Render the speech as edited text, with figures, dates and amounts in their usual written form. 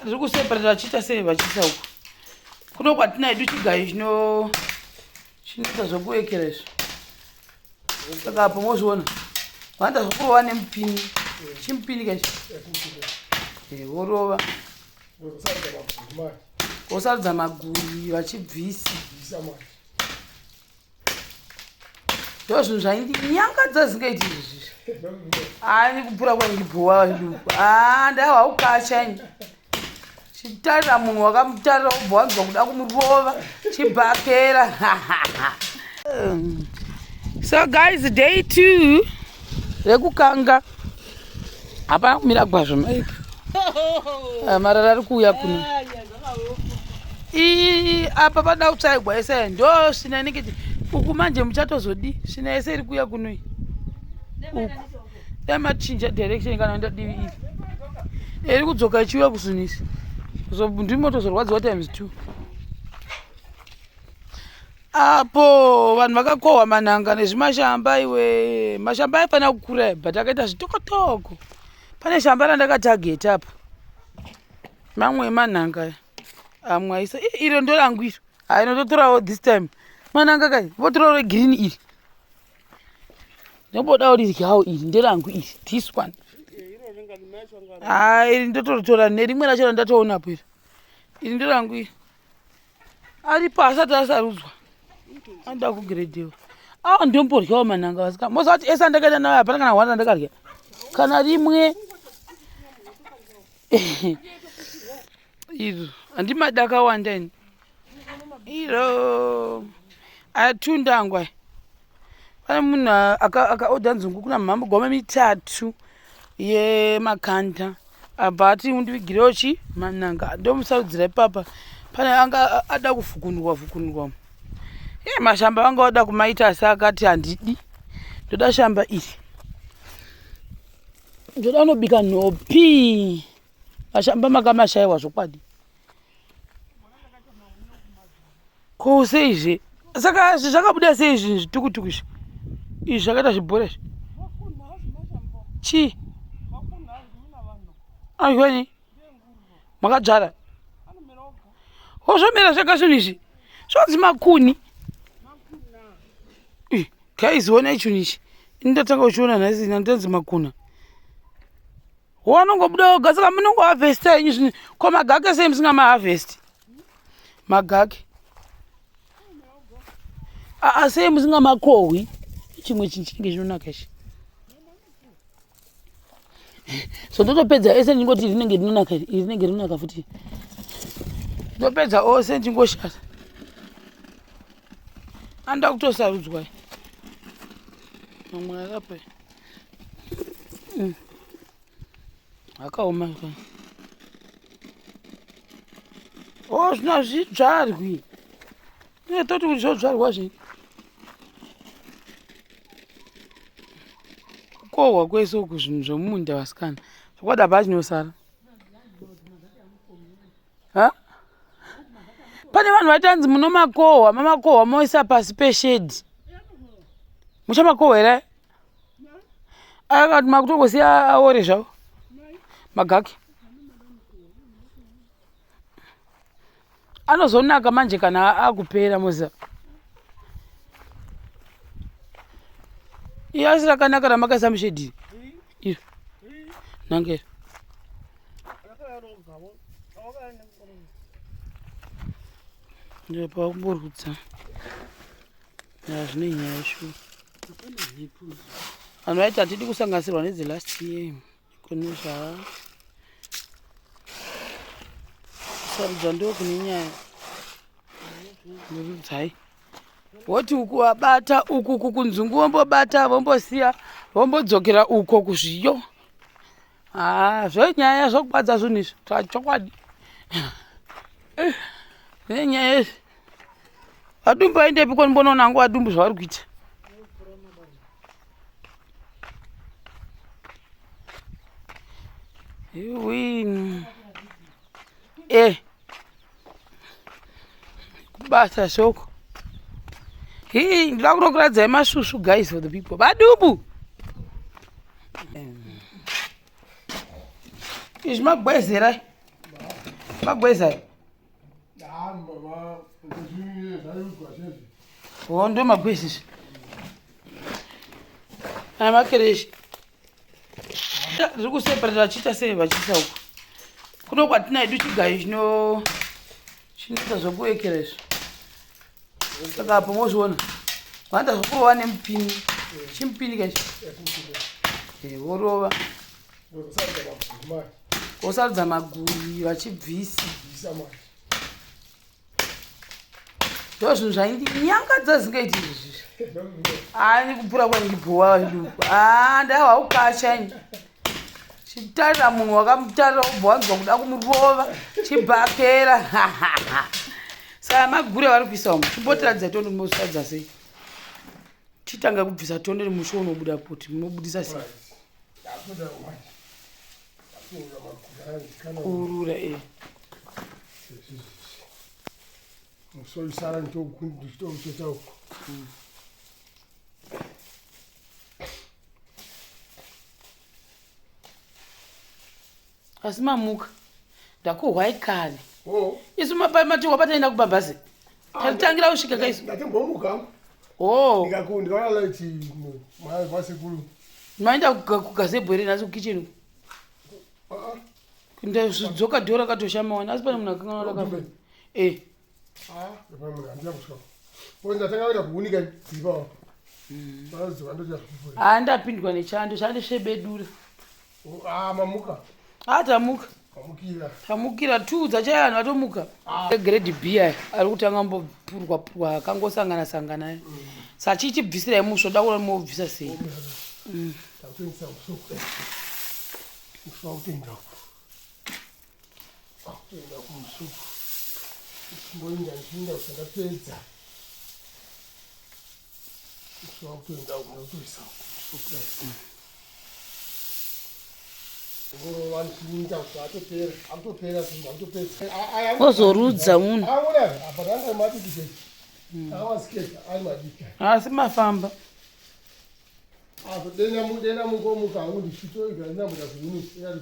Riri kuseparata vachiita sei vachiisa uku. Kuno kwatina hedu chigayo chino chinoita zvekuwekera izvi. Saka apo mozviona. Vanoita zvekurova nemupini. Chimupini kachi. Eh, vorova. Vosarudza maguri vachibvisa. Ndo zvinhu zvaindinyangadza zvingaiti izvi. Hayi kupura kwaindibhowa duku. Ah, ndaiwa ukacha ini. Chitarira munhu wakamutarira wobva wanzwa kuda kumurova chibhakera. So guys, day 2 rekukanga. Hapana kumira gwazvo Mike. Ah, marara ari kuuya kuno. Ii apa pada kutsvaigwa yese ndo svina inenge uku manje muchatozodi svina yese iri kuuya kuno iyi. Uku. Dai machinja direction kana kuenda divi iri. Iri kudzoka ichiuya kuzvinhu izvi. Ndimotozorwadziwa times 2. Apo vanhu vakakohwa manhanga nezvimashamba iwe. Mashamba aifanira kukura but akaita zvitokotoko. Pane shamba randakatageta apa. Mamwe emanhanga amwe aisa iro ndorangu iro. Hayi ndototorawo this time. Manhanga kai votorawo regreen iri. Ndombodawo riryawo iri nderangu iri this one. Haa iri ndotoritora nerimwe racho randatoonapo iri. Iri ndorangu iri. Aripo asati asarudzwa. Anoda kugiredhiwa. Awa ndomboryawo manhanga vasika. Moza kuti ese andakaenda nayo hapana kana hwana randakarya. Kana rimwe. Iro handimadi akawanda ini. Iro atunda angu aya. Pane munhu akaodha nzungu kuna mhambo gome mitatu yemakanda abva ati undivigirewo chi mananga ndomusarudzira ipapa pane anga ada kufukunurwa fukunurwa e mashamba vanga vada kumaita asi akati handidi ndoda shamba iri ndoda unobika nhopi mashamba makamashaiwa zvokwadi Ko seizve saka zvakabuda sei zvinhu zvitukutuku izvi izvi zvakaita zvibhora izvi chii aiwani makadzvara hozvomera zvega zvinhu izvi zvonzi makuni guys onai chinhu ichi ini ndatanga kuchiona nhasi ndanzi makuna Wanongobuda woga saka munongoharvesta henyu zvinhu ko magake sei musingamaharvesti magake aa sei musingamakohwi chimwe chinhu chinenge chinonaka ichi so ndotopedza ese ndingoti rinenge rinonaka iri rinenge rinonaka futi ndopedza ose ndingoshata anoda kutosarudzwa mamwe arapa Akaoma mm. Oh, zvino hazvidzvarwi. Ine toti kuti zvodzvarwa zve. Kukohwa kwese uku zvinhu zvemumunda vasikana. Zvokwadi hapana chinosara. Ha? Pane vanhu vaitanzi munomakohwa, mamakohwa moisa pasi peshedhi. Muchamakohwa here? Akati makutongosiya aore zvavo magaki anozonaka manje kana akupera moziva iyo asi rakanaka ramakaisa mushedhi iro nange iro ndopakumborutsa Zvine nyaya shuwa. Vanhu vaiti hatidi kusanganisirwa nedze last year kune zva kusarudza ndo kune nyaya murudzai woti uku wabata uku kukunzungu vombobata vombosiya vombodzokera uko kuzviyo haa zvenyaya zvokubadza zvinhu izvi chokwadi zvenyaya izvi Vadumbu vaendepi ko ndimbonoona hangu vadumbu zvavari kuita. Iwi. Eh. Kubasa shoko. Hii ndinoda kunokuradzai masvusvu guys for the people. Vadumbu. Izvi magwezera. Magweza o ndo magwezi izvi aya makereshi riri kuseparata vachiita sei vachiisa uku kuno kwatina hedu chigayo chino chinoita zvekuekera izvi saka apo mozviona vanoita zvekurova nemupini chimupini kachi eh, vorova vosarudza maguri vachibvisa ndo zvinhu zvaindinyangadza zvingaiti izvi ani kupura kwandibhowa duku a ndaiwa ukacha ini chitarira munhu wakamutarira wobva wanzwa kuda kumurova chibhakera saka magure vari kuisa umu chimbotiratidza tondo mosatidza sei chitanga kubvisa tondo remusho unobuda kuti munobudisa sei kurura e eh. Musoro nditokucheta uko. Asi mamuka ndakuhwai kare. Oh. Isu matikwa pataenda kubabhazi. Tatitangira kusvika kaisu. Ndatimbomuka. Oh. Ndikaona light mwasekuru. Maenda kugazebo here nhasi kukitchen? Ah. ah. Ndazvidzoka dhora rakatoshama wani asi pane munhu akanganwa rakafa. Eh. Ah, pane munhu handina kusvika. Ndatanga kuita kuunika dzipa. Ah, ndapindwa nechando chandisvebedura. Ah, mamuka. Ah, tamuka. Tamukira two dzachaya vanhu vatomuka. Ah. Grade B aya ari kutanga mbopurwa purwa akangosangana sangana aya. Sachichibvisirai musvo da kuona mobvisa sei. Takuendesa musvo. Musvo wakutoenda uko. Wakutoenda kumusvo. Mboinda ndichinda kuti ndapedza. Musvo wakutoenda uko ndakutoisa musvo kudai. Ozorudza munhu. Asi mafamba. Dena mungomuka hangu ndichitoiga ndinamboda kuunisa.